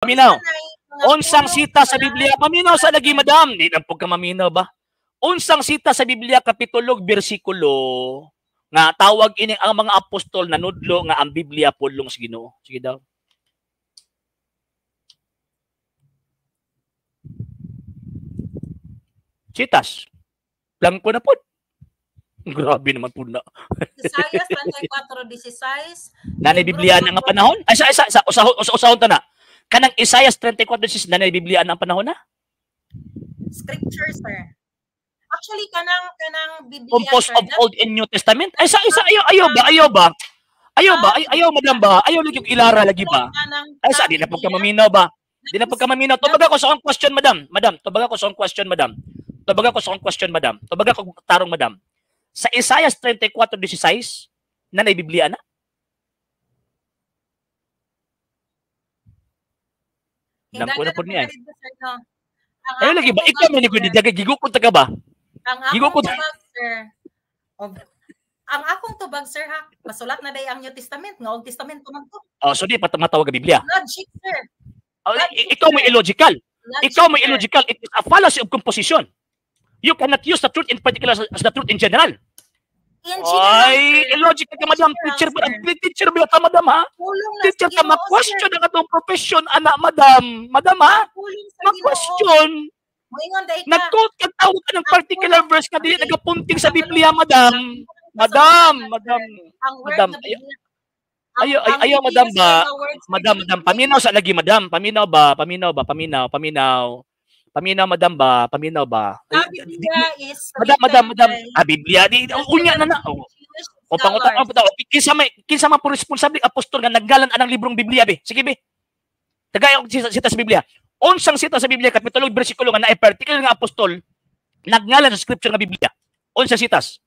Paminaw. Unsa nay mga Unsang pulong sita sa sa Biblia? Paminaw sa lagi, madam. Di na po ka maminaw ba? Unsang sita sa Biblia, kapitulo, bersikulo, nga tawag ini ang mga apostol nanudlo nga ang Biblia pulong sa Ginoo. Sige daw. Citas. Blanco na po. Grabe naman po na. Isaiah 34:16. Nanay Biblia na nga panahon? Ay, sa, usahon, usahon ta na. Kanang Isaiah 34:16, nanay Biblia na ang panahon na? Scripture, sir. Actually, kanang Biblia, Composed sir, of Old and New Testament? Ay, sa, ayaw, ayaw ba, ayaw ba? Ayaw ba? Ay, ayaw, madam ba? Ayaw lagi yung ilara lagi ba? Ay, sa, di na po ka maminaw ba? Di na po ka maminaw. Tubaga ko sa akong question, madam. Madam, tubaga ko sa akong question, madam. Tubaga ko sa akong question, madam. Tubaga ko tarong, madam. Sa Isaiah 34:16, nanay Biblia na? Lampo na po niya. Ayaw lagi ba? Ikaw may nagkudidagay, gigukod ta ka ba? Ang akong tubag, sir. Ang akong tubag, sir, ha? Masulat na day ang New Testament. Nga Old Testament man to. Oh, so di pa matawag ang Biblia. Logic, sir. Logic, ikaw may illogical. Logic, ikaw may illogical. It is a fallacy of composition. You cannot use the truth in particular as the truth in general. In general, ay, illogical ka, madam. Teacher ba? Teacher ba ta, madam, ha? Teacher ka, ma-question ang atong profession, anak, madam. Madam, ha? Ma-question. Nag-quote ka, tawag ka ng particular verse ka, dili nagapunting sa Biblia, madam. Madam, madam. Madam, ayaw, ayaw, madam ba? Madam, madam, paminaw sa lagi, madam. Paminaw ba? Paminaw ba? Paminaw, paminaw. Paminaw, madam ba? Paminaw ba? Biblia is madam, madam, madam. Ah, Biblia. Di, unya na na. O pangutang, kinsa man po responsable apostol nga naggalan anang librong Biblia, be. Sige, be. Tagay og sita sa Biblia. Unsang sita sa Biblia, kapitulo, bersikulo nga naay particular nga apostol nagngalan sa scripture nga Biblia. Unsang sitas?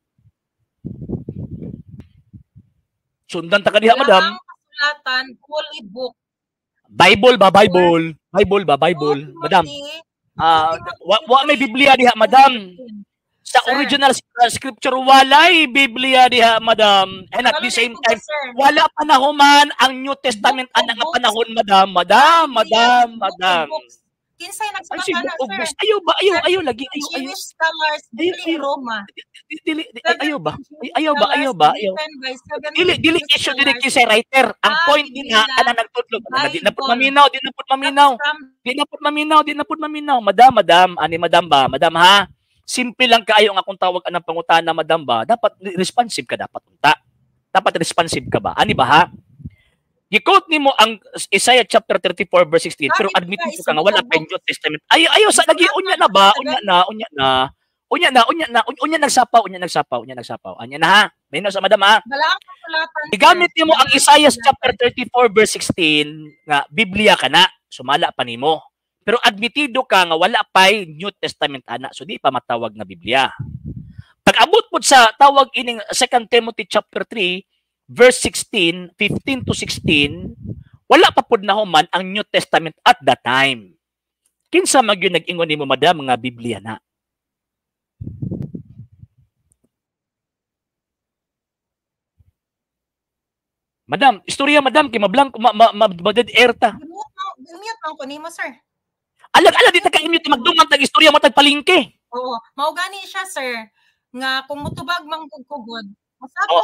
Sundan ta ka diha, madam. Kasulatan, holy book. Bible ba, Bible? Bible ba, Bible? Madam. Wa may Biblia diha, madam. Sa sir, original scripture walay Biblia diha, madam. And at the same time, wala pa na human ang New Testament anang panahon, madam. Madam, madam, madam. Kinsay nagsulat ana, sir? Ayaw ba? Ayaw, ayaw lagi. Ayaw, ayaw. Jewish scholars dili Roma. Dili, ayaw ba? Ayaw ba? Ayaw ba? Ayaw. Dili, dili issue dili kinsay writer. Ang point din ha, ana nagtudlo. Di na pud maminaw, di na pud maminaw. Di na pud maminaw, di na pud maminaw. Madam, madam, ani madam ba? Madam ha? Simple lang kaayo ang akong tawag anang pangutana, madam ba? Dapat responsive ka dapat unta. Dapat responsive ka ba? Ani ba ha? Gi-quote nimo ang Isaiah chapter 34 verse 16, pero admit mo ka nga wala pa New Testament. Ay, ayo sa lagi unya na ba? Unya na, unya na. Unya na, unya na, unya nagsapaw, unya nagsapaw, unya nagsapaw. Anya na ha. Mayno sa madam ha. Gigamit nimo ang Isaiah chapter 34 verse 16 nga Biblia ka na, sumala pa nimo. Pero admitido ka nga wala pay New Testament ana, so di pa matawag nga Biblia. Pag-abot pod sa tawag ining 2 Timothy chapter 3 verse 16, 15 to 16, wala pa pod nahuman ang New Testament at that time. Kinsa man gyud nag-ingon nimo, madam, nga Biblia na? Madam, istorya madam kay mablank ma dead air ta. Mute man ko nimo, sir. Alag ala di ta ka mute, magduman tag istorya mo tag palingke. Oo, mao gani siya, sir, nga kung motubag man gud ko gud. Oh,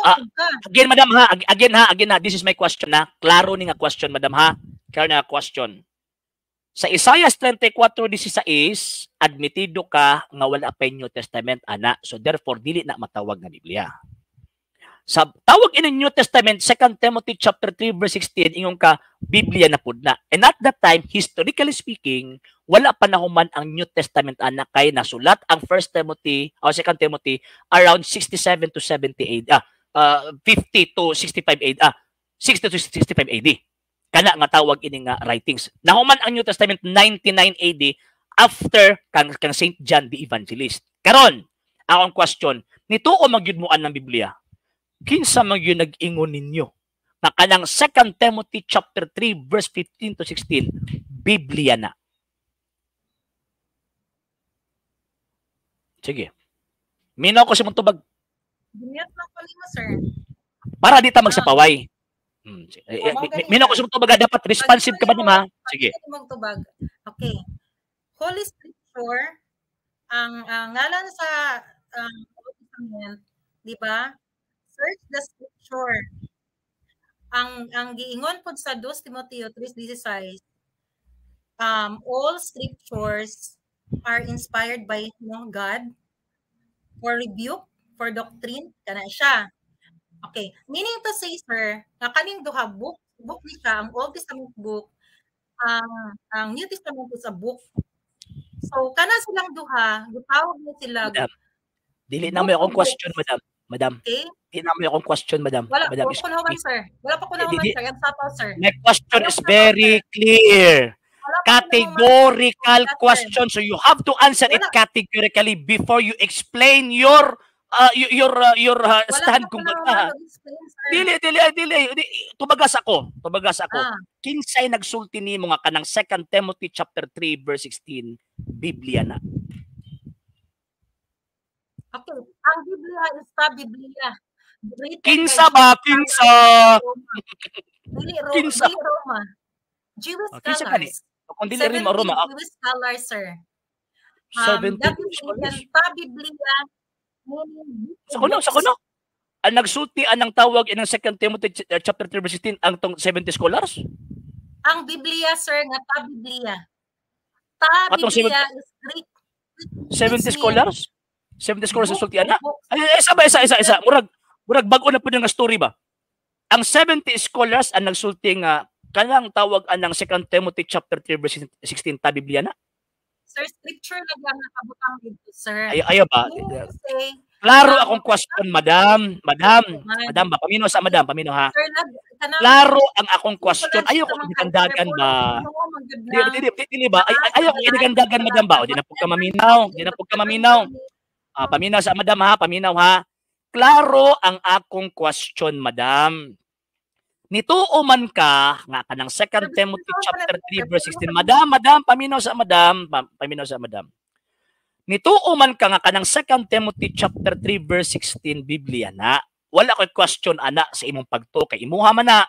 again, madam ha, again ha, again ha, this is my question na. Klaro ni nga question, madam ha. Klaro na question. Sa Isaiah 34:16, admitido ka nga wala pa New Testament ana. So therefore dili na matawag nga Biblia. Sa tawag in New Testament, 2 Timothy chapter 3 verse 16, ingon ka Biblia na pud na. And at that time, historically speaking, wala pa nahuman ang New Testament ana kay nasulat ang 1 Timothy o 2 Timothy around 67 to 78 50 to 65 AD, 60 to 65 AD. Kana nga tawag ini nga writings. Nahuman ang New Testament 99 AD after kang Saint John the Evangelist. Karon, akong question, nituo magyud mo ang Biblia? Kinsa man gyud nag-ingon ninyo na kanang 2 Timothy chapter 3 verse 15 to 16 Biblia na? Sige. Minaw ko sa mong tubag. Mute man ko nimo, sir. Para di ta magsapaway. Oh, mao gani Minaw siya. ko sa tubag, dapat responsive ka ba Pag ha? Sige. Mong tubag. Okay. Holy Scripture, ang ngalan sa Old Testament, di ba? Search the Scripture. Ang giingon pod sa 2 Timoteo 3:16, all scriptures are inspired by, no, God for rebuke, for doctrine, kana siya. Okay, meaning to say, sir, nga kaning duha book, book ni siya, ang Old Testament book, ang New Testament is a book. So kana silang duha, gitawag ni sila. Madam, dili na mo akong question, madam. Madam. Okay? Dili na mo akong question, madam. Wala, madam, wala ko naman, sir. Wala pa ko naman, sir. Ang sapaw, sir. My question is very clear. Categorical question. So you have to answer it categorically before you explain your stand kung baga. Dili. Tubagas ako. Kinsay nagsulti nimo nga kanang 2 Timothy chapter 3 verse 16, Biblia na. Okay, ang Biblia is ta Biblia. Kinsa ba? Kinsa? Dili Kinsa? Dili Roma. Jewish scholars. Kung dili Roma, Roma. Jewish scholars, sir. 70 scholars. Ta Biblia. Sa kuno. Ang nagsulti anang tawag inang 2 Timothy chapter 3 verse 16 ang tong 70 scholars? Ang Biblia, sir, nga ta Biblia. Ta Biblia is Greek. 70 scholars? 70 scholars ang sulti ana? Ay, isa. Murag bag-o na pud nga story ba? Ang 70 scholars ang nagsulti nga kanang tawag anang 2 Timothy chapter 3 verse 16 ta Biblia na? Sir, scripture na lang nakabutang dito, sir. Ayo ba? Klaro akong question, madam. Madam, ba? Pamino sa madam, pamino ha. Sir, klaro ang akong question. Ayaw ko inigandagan ba? Dili ba? Ayaw ko inigandagan, madam ba? O, di na po ka maminaw. Di na po ka maminaw. Paminaw sa madam ha, paminaw ha. Klaro ang akong question, madam. Nituo man ka nga kanang 2 Timothy chapter 3 verse 16. Madam, paminaw sa madam, paminaw sa madam. Nituo man ka nga kanang 2 Timothy chapter 3 verse 16 Biblia na. Wala koy question ana sa imong pagtuo kay imuha man na.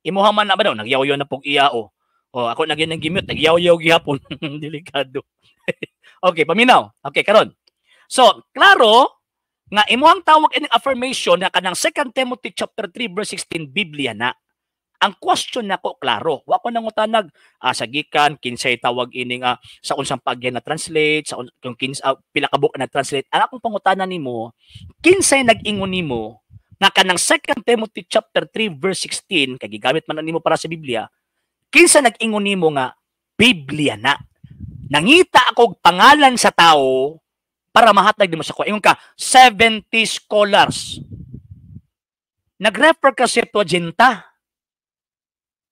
Imuha man na ba daw nagyaw-yaw na pug iya o. O ako na gyud nang gimute, nagyaw-yaw gihapon. Delikado. Okay, paminaw. Okay, karon. So, klaro nga imuhang tawag ining affirmation na kanang 2 Timothy chapter 3 verse 16 Biblia na. Ang question nako klaro. Wa ko nangutanag sa gikan kinsay tawag ining sa unsang pagyan na translate, sa kung kinsa pila ka book na translate. Ang akong pangutana nimo, kinsay nag-ingon nimo nga kanang 2 Timothy chapter 3 verse 16 kay gigamit man nimo para sa Biblia, kinsa nag-ingon nimo nga Biblia na? Nangita akog pangalan sa tao para mahatag nimo sa ko. Ingon ka 70 scholars. Nag-refer ka sa Septuaginta.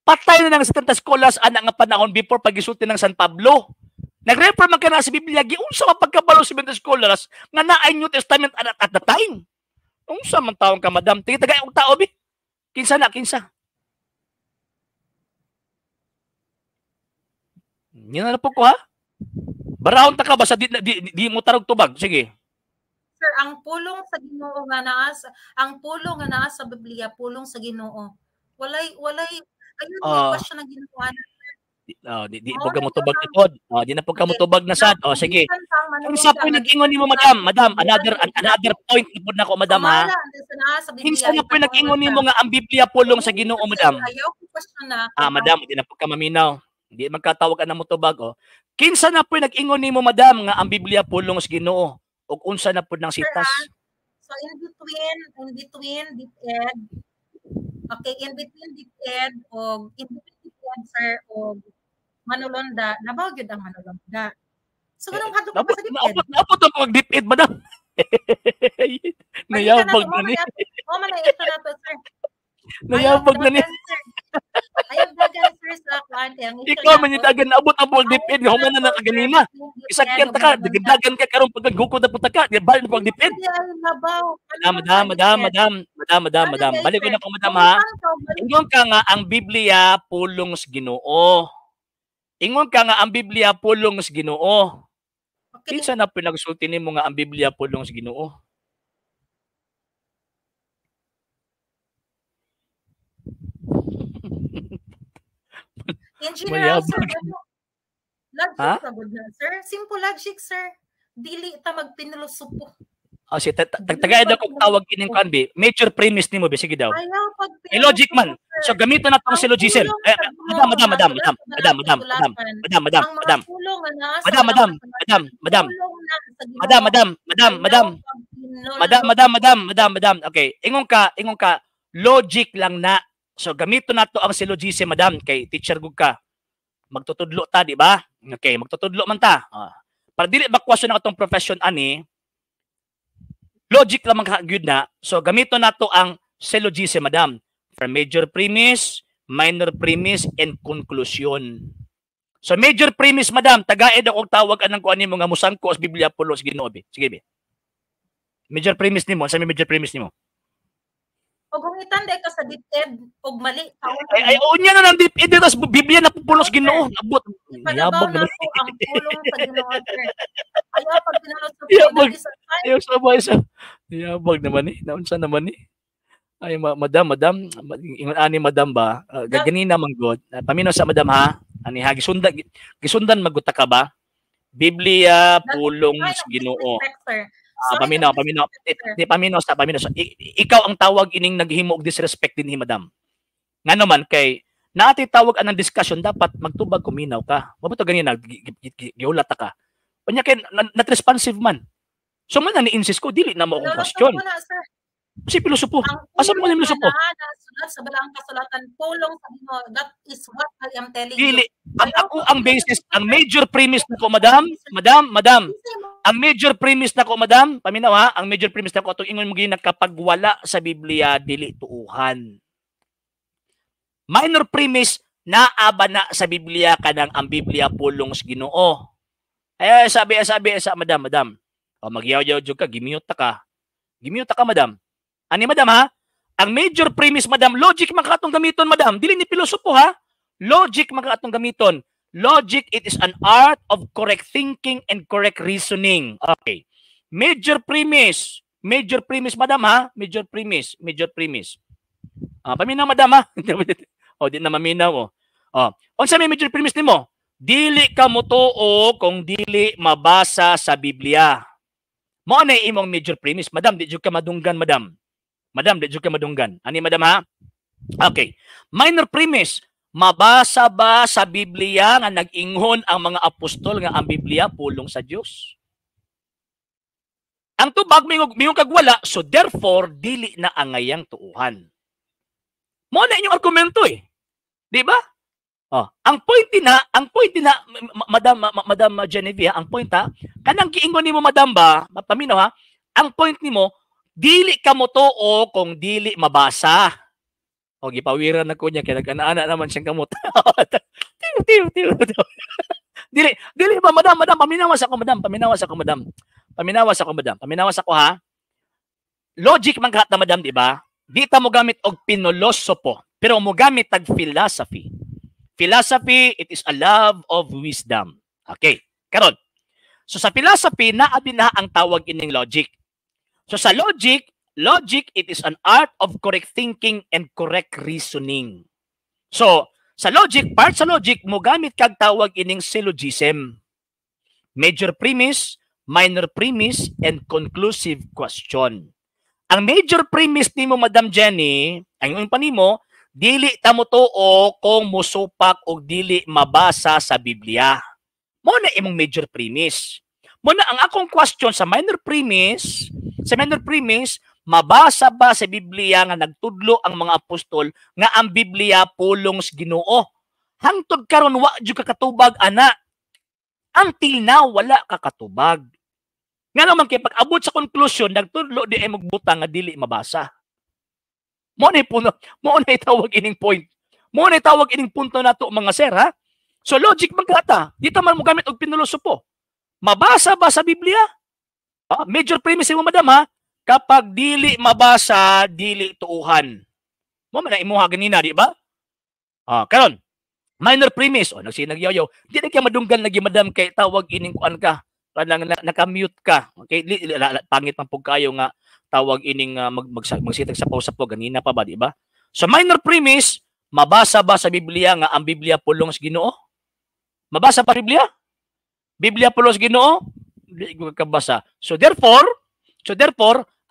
Patay na ng 70 scholars ana nga panahon before pagisulti ng San Pablo. Nag-refer man ka na sa Biblia, giunsa man pagkabalo 70 scholars nga naay New Testament at the time. Unsa man taong ka, madam? Tige tagay og tao bi. Kinsa na kinsa? Yan na po ko ha. Barahon ta ka basta di mo tarog tubag. Sige. Sir, ang pulong sa Ginoo nga naa, ang pulong nga naa sa Biblia, pulong sa Ginoo. Walay ayun may question ng Ginoo. Di po ka motubag na pod. Di na po ka motubag na sad. Oh, sige. Kinsa po nag-ingon nimo, madam? Madam, another point na pod nako, madam ha. Kinsa na po nag-ingon nimo nga ang Biblia pulong sa Ginoo, madam? Ayaw ko question na. Madam, di na po ka maminaw. Di magkatawag ka na motubag, oh. Kinsa na po nag-ingon nimo, madam, nga ang Biblia pulong sa Ginoo ug unsa na pud nang sitas? So in between DepEd. Okay, in between DepEd og in between DepEd, sir, og Manulonda, nabaw gyud ang Manulonda. So ganung hadlok pa sa DepEd. Naabot ang pag DepEd, madam. Nayabag na ni. Oh, man ito na to, sir. Nayabag na ni. Ayaw dagan, sir, sa kuan ang ikaw man dagan naabot ang pag DepEd human na nakaganina. Isakyan ta ka, dagan ka karon pag gukod na puta ka, di bal na pag DepEd. Madam. Balik ko na ko, madam ha. Ingon ka nga ang Biblia pulong sa Ginoo. Ingon ka nga ang Biblia pulong sa Ginoo. Kinsa na pinagsulti nimo nga ang Biblia pulong sa Ginoo? In general, sir, Mayabag. Ano, logic Ha? Ra gud na, sir. Simple logic, sir. Dili ta magpinulosopo. Oh, si tagay daw kog tawag ining kuan bi. Major premise nimo bi, sige daw. Ayaw pag Eh, logic man. So gamiton na tong Ang syllogism. pulong Eh, sa madam, madam, Ginoo madam, nga madam, nasulat sa madam, madam, madam, kasulatan, madam, madam, ang mga madam. pulong nga naa sa Madam, madam, balaang kasulatan, madam, madam. pulong na sa Ginoo. Madam, madam, madam, Ayaw madam. pag Madam, madam, madam, madam, madam. Okay, ingon ka, logic lang na. So gamiton nato ang syllogism, madam, kay teacher gud ka. Magtutudlo ta, di ba? Okay, magtutudlo man ta. Ah. Para dili ba question ang atong profession ani, logic lamang ka gyud na. So gamiton nato ang syllogism, madam. For major premise, minor premise, and conclusion. So major premise, madam, tagaid ako og tawag anang kuan nimo nga musangko sa Biblia pulong sa Ginoo bi. Sige bi. Major premise nimo, sa may major premise nimo? Og kung itanday ka sa DepEd og mali taon Ay, ay, unya na ng DepEd tas Biblia na pulong sa Ginoo. Abot. Ipadabaw Yabag na naman. po ang pulong sa Ginoo, sir. Ayaw pag pinulosopo, Yabag. that is a sign. Ayaw sa ba sa. Yabag naman eh. Naunsa naman eh. Ay, madam, madam, ingon ani madam ba? Gaganina man god. Paminaw sa madam ha. Ani ha gisundan maguta ka ba? Biblia pulong Sign sa of Ginoo. disrespect, sir. Ah, Sign paminaw, of paminaw. disrespect, sir. Di, paminaw sa, paminaw sa. Ikaw ang tawag ining naghimo og disrespect dinhi, madam. Ngano man kay naati tawag anang discussion, dapat magtubag kuminaw ka. Wa ba to ganina giulat ta ka. Unya kay not responsive man. So man na ni-insist ko dili na mo akong question. Pinulosopo na, sir. Si pilosopo. Ang Asa mo pulong ni pilosopo? nga naa nasulat sa balaang kasulatan, pulong sa Ginoo. That is what I am telling you. Dili ang ako ang basis, ang major premise nako, madam, madam, madam. Ang major premise nako, madam, paminaw ha, ang major premise nako atong ingon mo gina kapag wala sa Biblia dili tuuhan. Minor premise, naa ba na sa Biblia kanang ang Biblia pulong sa Ginoo. Eh sabi sabi sa madam, madam. O magyaw-yaw jud ka, gimute ta ka. Gimute ta ka, madam. Ani madam ha? Ang major premise, madam, logic man ka atong gamiton, madam. Dili ni pilosopo ha. Logic man ka atong gamiton. Logic, it is an art of correct thinking and correct reasoning. Okay. Major premise. Major premise, madam ha? Major premise. Major premise. Ah, paminaw, madam ha? O, di na maminaw oh. Oh. Unsa may major premise nimo? Dili ka motuo kung dili mabasa sa Biblia. Mao na imong major premise. Madam, di jud ka madunggan, madam. Madam, di jud ka madunggan. Ani madam ha? Okay. Minor premise, mabasa ba sa Biblia nga nag-ingon ang mga apostol nga ang Biblia pulong sa Dios? Ang tubag mingong kag wala, so therefore dili na angayang tuuhan. Mao na inyong argumento eh. Di ba? Oh, ang point na madam Madam Genevieve, ang point ha, kanang giingon nimo madam ba, paminaw ha, ang point nimo dili ka motuo kung dili mabasa. O gipawiran na ko niya kay nag-ana naman siyang kamot. Tiyo tiyo tiyo. Dili dili ba madam, madam, paminawas ako madam, paminawas ako madam. Paminawas ako madam, paminawas ako ha. Logic man kahat na madam, di ba? Di ta mo gamit og pinolosopo, pero mo gamit tag philosophy. Philosophy, it is a love of wisdom. Okay, karon. So sa philosophy, naabi na ang tawag ining logic. So sa logic, logic, it is an art of correct thinking and correct reasoning. So, sa logic, part sa logic, mo gamit kag tawag ining syllogism. Major premise, minor premise, and conclusive question. Ang major premise nimo, Madam Jenny, ang ingon pa nimo, dili ta motuo kung musupak og dili mabasa sa Biblia. Mo na imong major premise. Mo na ang akong question sa minor premise, sa minor premise, mabasa ba sa Biblia nga nagtudlo ang mga apostol nga ang Biblia pulong sa Ginoo? Hangtod karon wa jud ka katubag ana. Until now wala ka katubag. Nga naman kay pag-abot sa conclusion nagtudlo di ay magbutang nga dili mabasa. Mo na puno, mo na tawag ining point. Mo na tawag ining punto nato mga sir ha. So logic man kata, di ta man mo gamit og pinolosopo. Mabasa ba sa Biblia? Ah, major premise mo madam ha. Kapag dili mabasa, dili tuuhan. Mo man na imuha ganina, di ba? Ah, karon. Minor premise, oh, nagsinagyaw. Di na kay madunggan lagi madam kay tawag ining kuan ka. Kanang naka-mute ka. Okay, pangit man pug kayo nga tawag ining magsitag sa pausap po ganina pa ba, di ba? So minor premise, Mabasa ba sa Biblia nga ang Biblia pulong sa Ginoo? Mabasa pa Biblia? Biblia pulong sa Ginoo? Di ko kabasa. So therefore,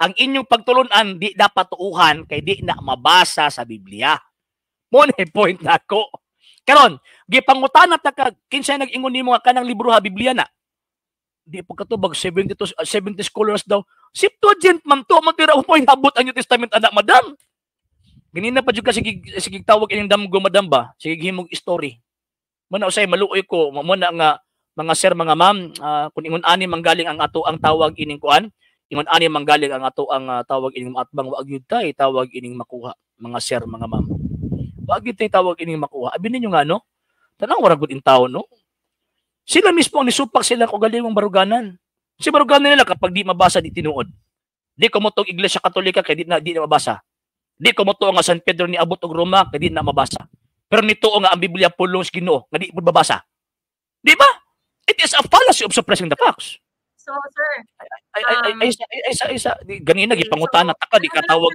ang inyong pagtulunan di dapat tuuhan kay di na mabasa sa Biblia. Mo na point nako. Karon, gipangutana ta ka, kinsay nag-ingon nimo nga kanang libro ha Biblia na? Di pa katubag 72 70 scholars daw. Septuagint man to, man tira mo habot ang New Testament anak, madam. Ganina pa jud ka sige sige tawag ining damgo, madam, ba? Sige himog story. Muna usay maluoy ko, mo na nga mga sir, mga ma'am, kung ingon ani manggaling ang ato ang tawag ining kuan, ingon ani manggaling ang ato ang tawag ining atbang, wa gyud tay tawag ining makuha, mga sir, mga ma'am. Wa gyud tay tawag ining makuha. Abi ninyo nga, no? Tanang wara gud in taon, no? Sila mismo ang nisupak sila kung galingong baruganan. Si baruganan nila, kapag di mabasa, di tinuod. Di ko mo Iglesia Katolika kay di na mabasa. Di ko mo nga San Pedro ni abot og Roma kay di na mabasa. Pero nito nga ang Biblia pulong sa Ginoo nga di pud mabasa. Di ba? It is a fallacy of suppressing the facts. So, sir, Ay ay ay ay, ay, ay, ay, ay, ay, ganina gipangutana ta ka, di ka tawag.